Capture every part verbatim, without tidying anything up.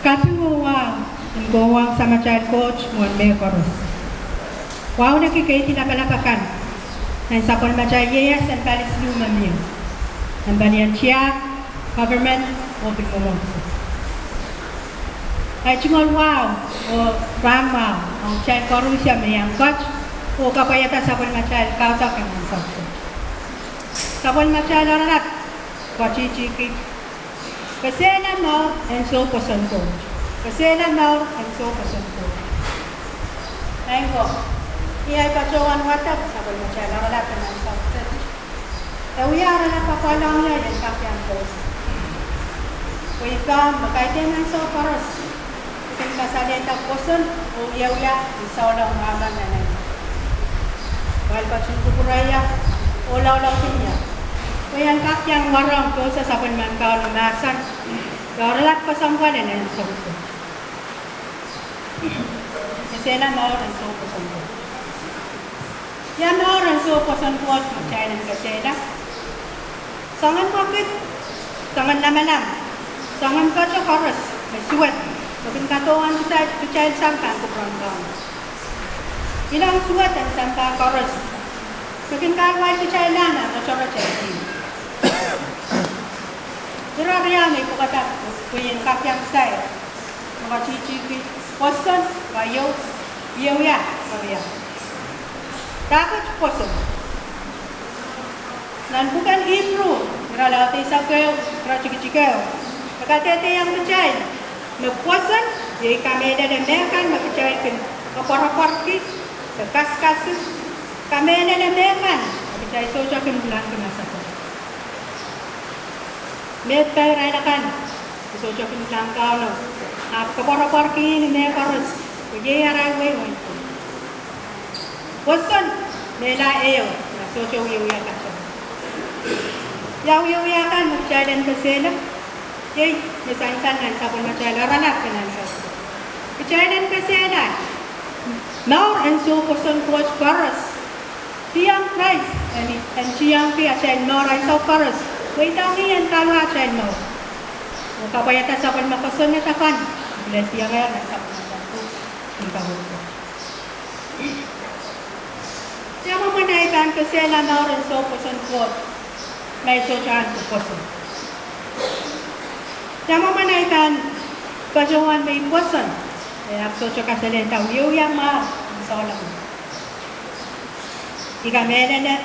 Kapi oh wahu en kohwong Samatail Koht mwohn mehkoaros. Wauneki keidi lapalap akan nan sapwellimatail ieias en pali siluh me mie, nan palien tiahk, government, oh pil mwomwohdiso. Ahi tungoal wahu oh rahn mwahu ong kitail koaros me iang kat oh kapwaiada sapwellimatail kaudok en ansou koaros. Sapwellimatail oaralap koatitiki: Kesehla mour en soupwoson Koht. Kesehla mour en soupwoson Koht. Maing ko, ni ahi patohwan wadek sapwellimatail oaralap en ansou koaros, e wia oaralap apwal ong ie en kak iang pwoson. Pwe I pahn me kaidehn ansou koaros I kin kasalehda pwoson oh wiewia en souleng mwahmw nan ahi. Wahl ketin kupwurei ie oh laulaudin ie pwe I en kak iang warohng Koht sapwellimen Kauno mahsen, oaralap kesempwal en ansou koaros. Kesehla mour en soupwoson Koht. Ia mour en soupwoson Koht me kitail en kesehla? Soangen mwekid, soangen lamalam, soangen pwoat koaros me suwed, me kin kadohwan kitail, kitail sang pahn kupwuren Kauno. Ilang suwed en sampah koaros me kin kahluwa kitail nan pwoat koaros. Ire riau me I pwukada pwe I en kak iang sair, me koatitiki: Pwoson, keieu, wiewia, keriau. Dahkot pwoson? Nan pwuken Ipru, irelaud eisek ehu, iretikitik ehu, e kadehdehiong kitail me pwoson iei kamehlele mehkan me kitail kin koapworopworki, de kaskasik, kamehlele mehkan me kitail sohte kin kilang kin asapwada. Meid irail akan me sohte kin kilang Kauno, ahpw koapworopworki ni mehkoaros, pwe iei arail wehi wehin Koht. Pwoson mehla ehu me sohte wiewia kitail. Ia wiewia kan me kitail en kesehla? Iei me sansal nan sapwellimatail oaralap en ansou koaros. Kitail en kesehla mour en soupwoson Koht koaros, kihong Krais en, en kihongki atail mour ansou koaros, pwe ih me kin kahluwa atail mour, oh kapwaiada sapwellime kosonned akan me kilel kihongehr nan sapwellimatail Koht. Ia mwomwen ei pahn kesehla mour en soupwoson Koht ma I sohte ahneki pwoson? Ia mwomwen ei pahn patohwan me I pwoson, e ahpw sohte kasalehda wiewia mwahu en souleng? I kamehlele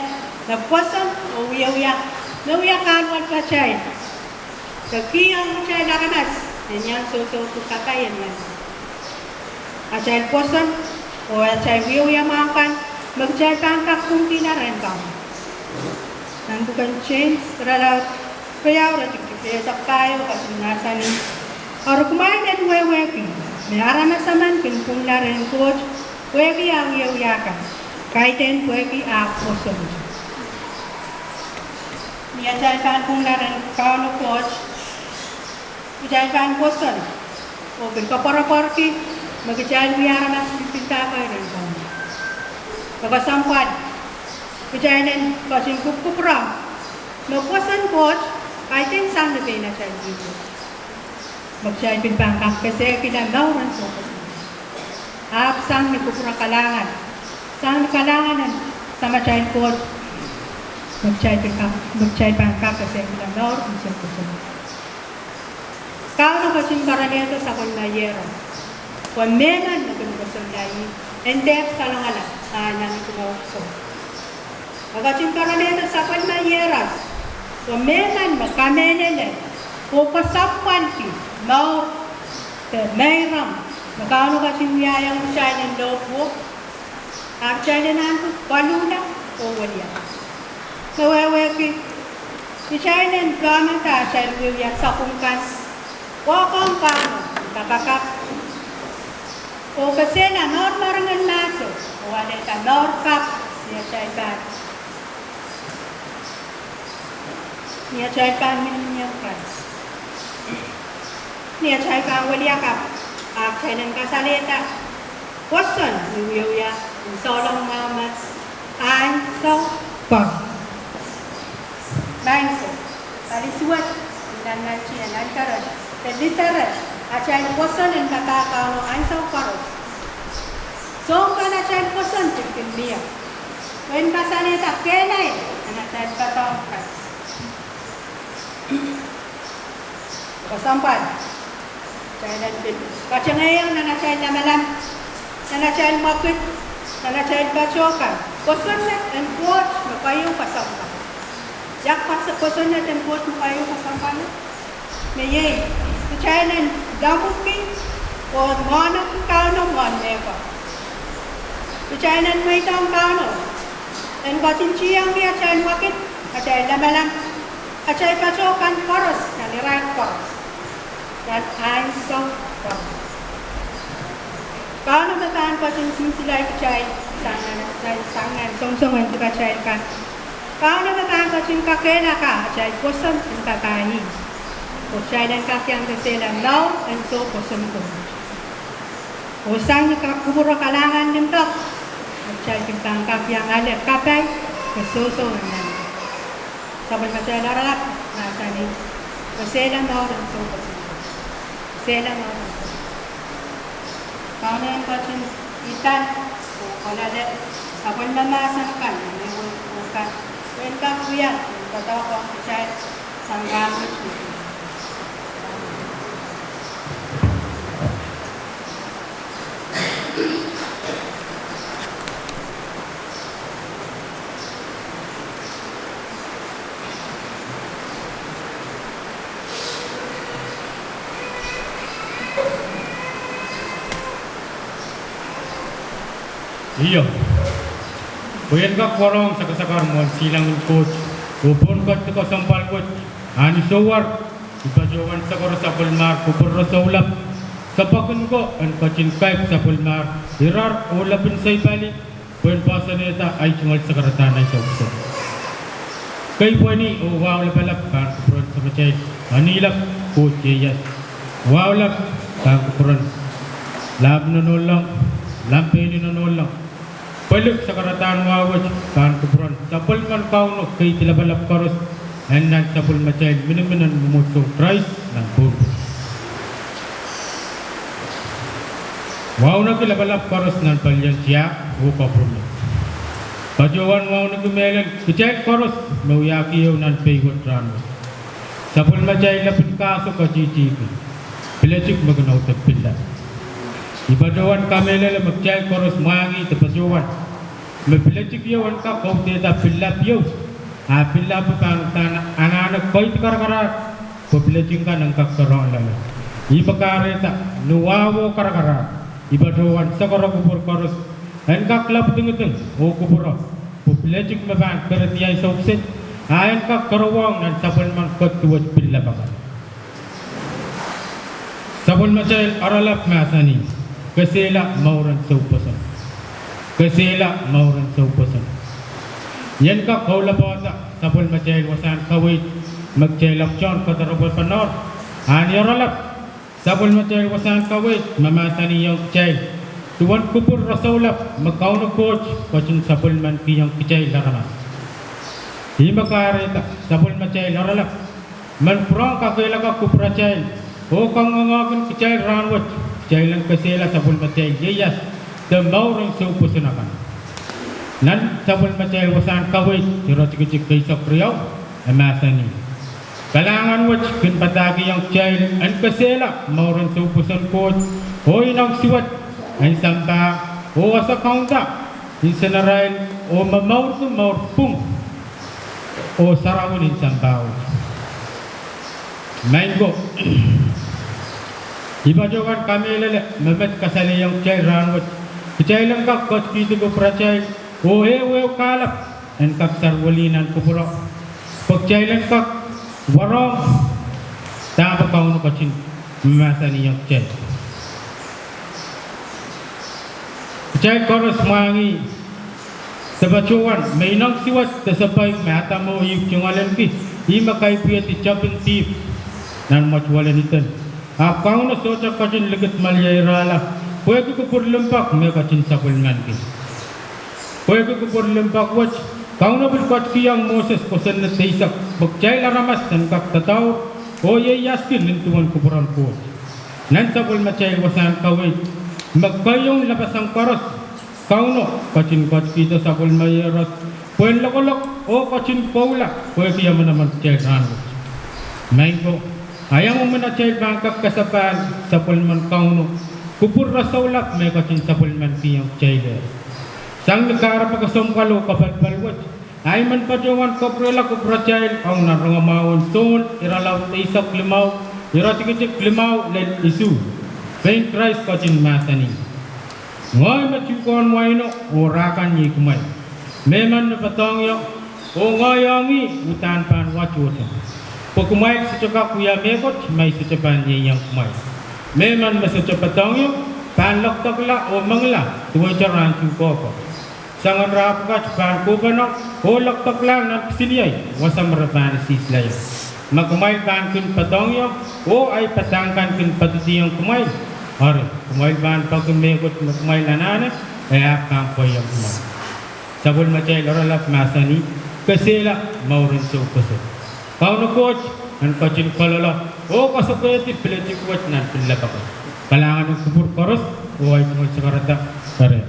me pwoson oh wiewia me wia kahluwalatail, de kihong kitail aramas en iang sohsohki kapai en iang atail pwoson oh atail wiewia mwahu kan, me kitail pahn kak pwungkihla rehn Kauno. Nan pwuken James, irelaud riau, iretikitik eisek pahieu, kasalehda mahsanih: Eri kumwail en wehwehki me aramas emen kin pwungla rehn Koht pwehki ah wiewia kan, kaidehn pwehki ah pwoson. Ni atail pahn pwungla rehn Kauno Koht, kitail pahn pwoson oh pil koapworopworki me kitail wia aramas pil pahpa rehn Kauno. E kesempwal, kitail en ketin kupwukupwurong me pwoson Koht kaidehn sang ni pein atail wiewia, me kitail pil pahn kak kesehkihla mour en soupwoson, ahpw sang ni kupwure kalahngan, sang ni kalahngan en Samatail Koht, me kitail pil kak, me kitail pahn kak kesehkihla mour en soupwoson. Kauno ketin karanehdo sapwellime ieros, pwe mehmen me kin pwosonla ih en dehr salongala nan ahneki mour sou. E ketin karanehdo sapwellime ieros, pwe mehmen me kamehlele oh kesempwalki mour de meiram me Kauno ketin wiahiong kitail en lohpwuo, ahpw kitail en ahneki koluhla oh weliakapw. Me wehwehki, kitail en pahmada atail wiewia sapwung kan, wahu kan, kapakap, oh kesehla mour mwaren mahso, oh alehda mour kapw ni atail pahn, ni atail pahn miniminiong Krais. Ni atail pahn weliakapw, ahpw kitail en kasalehda pwoson ni wiewia en souleng mwahu me ansou koaros. Maing ko, pali suwed, nan nantihong nan keret de liperet Atail pwoson en papah Kauno ansou koaros. Soang kan atail pwoson pil kin mie. Pwehn kasalehda kehlail en atail padahk Krais. Kesempwal. Atail en pil katengehiong nan atail lamalam, nan atail mwekid, nan atail patohwan. Kosonned en Koht me keieu kesempwal. Ia kos-, kosonned en Koht me keieu kesempwal? Me iei, kitail en lopwuki oh mwahneki Kauno mwohn mehkot. Kitail en mweidohng Kauno en ketin tiengki atail mwekid, atail lamalam, atail patohwan koaros, nan irair koaros, nan ansou koaros. Kauno me pahn ketin sinsile kitail sang nan, sang nan soangsoangen dipatail kan. Kauno me pahn ketin kakehlaka atail pwoson en papah ih, oh kitail en kak iang kesehla mour en soupwoson Koht. Oh sang ni kak kupwure kalahngan limpoak, kitail kin pahn kak iang ale kapai, ke sohso nan sapwellimatail oaralap, mahsanih, kesehla mour en soupwoson Koht. Kesehla mour en soupwoson Koht. Kauno en ketin idan oh kolale sapwellime mahsen kan, me wehkan, pwehn kak wia, pwehn padahkohng kitail sang rahnwet. Io, pwe en kak warohng sakasakar mwohn silangin Koht, oh pwon ketiket kesempwal wet, a ni souwar, I patohwan sakoro sapwellimar kupwur rosoulap, sapakin ko en ketin kaip sapwellimar irar oh lepin seipali, pwehn poahsoanehda ahi tungoal sakaradahn ahi soupwoson. Kei pweni oh wahu lapalap pahn kupwuren Samatail Anilap Koht ieias. Wahu lap pahn kupwuren Lahp Nonoulong, Lampein Nonoulong. Pwelik sakaradahn wahu wet pahn kupwuren sapwellimen Kauno keidi lapalap koaros, en nan sapwellimatail miniminen mwomwohdiso Krais nan Pohnpei. Wauneki lapalap koaros nan palien tiahk oh kapwuralahng. Patohwan wauneki mehlel kitail koaros me wiahki ehu nan pei wet rahnwet. Sapwellimatail lepin kahso katihtihki. Piletik me kin aude pillap. I patohwan kamehlele me kitail koaros mwahngih de patohwan me piletik ieu en kak kaudehda pillap ieu, a pillap pahn uhdahn anahne keidi karakaraht, pwe piletik kan en kak kerohng loale. Ih me kahrehda ni wahu oh karakaraht, I patohwan sakoro kupwur koaros en kak lapwdingiding oh kupwuro, pwe piletik me pahn keredi ahi soupwoson, a en kak kerowohng nan sapwellimen ketiket pillap akan. Sapwellimatail oaralap mahsanih, kesehla mour en soupwoson. Kesehla mour en soupwoson. I en kak koulapohda sapwellimatail wasahn kaweid me kitail ahpwtehn kadaropwe panohr, a ni oaralap, sapwellimatail wasahn kaweid me mahsanihong kitail duwen kupwur rosoulap me Kauno Koht ketin sapwellimankihong kitail aramas. Ih me kahrehda sapwellimatail oaralap men pwurehng kakehlaka kupwuratail oh kangoange kin kitail rahnwet, kitail en kesehla sapwellimatail ieias de mour en soupwoson akan. Nan sapwellimatail wasahn kaweid, iretikitik eisek riau, e mahsanih, kalahngan wet kin padahkihong kitail en kesehla mour en soupwoson Koht, oh ineng suwed en sampah, oh ese kaunda nsenarail, oh momourki mour pwung oh sarawi nin sampah wet. Maing ko, I patohwan kamehlele me met kasalehiong kitail rahnwet, kitail en kak ketikihdi kupwuratail oh ehuehu kahlap en kak sarawi nan kupwuro, pwe kitail en kak warohng dahme Kauno ketin mahsanihong kitail. Kitail koaros mwahngih de patohwan me ineng suwed de sapeik me Adam oh Ihp tungoalenki, ih me kaipwihedi tepin dihp nan mwetuwelen Ihden. Ahpw Kauno sohte ketin likidmeliehirahla, pwehki kupwur limpoak me ketin sapwellimanki. Pwehki kupwur limpoak wet, Kauno pil ketikihong Moses kosonned eisek, pwe kitail aramas en kak dadaur oh ieiaski nin duwen kupwuren Koht. Nan sapwellimatail wasahn kaweid, me keieun lapasang koaros, Kauno ketin ketikihdo sapwellime Iehros pwehn lokolok oh ketin pwoula pwehki emenemen kitail rahnwet. Maing ko, a iang mwomwen atail pahn kak kasapahl sapwellimen Kauno, kupwur rasehng lap me ketin sapwellimankihong kitail. Sang ni kahrepe kesempwal oh kapalpal wet, ahi men patohwan kapwurehla kupwuratail ong nan Rongamwahu en Sohn, irelaud eisek limau, iretikitik limau lel isuh. Pein Krais ketin mahsanih: Ngehi me tuhkehn waino oh rah kan iei kumwail. Mehmen me poadohng ie oh ngehi ong ih uhdahn pahn wahtohto, pwe kumwail sohte kak wia mehkot ma I sohte pahn ieiang kumwail. Mehmen me sohte poadohng ie pahn lekdekla oh mengila duwehte rahn tuhkehko. Soangen rahnwet pahn kohpene oh lekdeklahng nan kisiniei wasa me re pahn isiisla ie. Ma kumwail pahn kin poadohng ie oh ahi padahk kan kin poadidiong kumwail, eri kumwail pahn peki mehkot me kumwail anahne, e ahpw pahn pweiong kumwail. Sapwellimatail oaralap mahsanih: Kesehla mouren soukoso. Kauno Koht en ketin kololo oh koasokohdi piledi wet nan pillap ako. Kalahngan en kupwur koaros, oh ahi tungoal sakarada, eri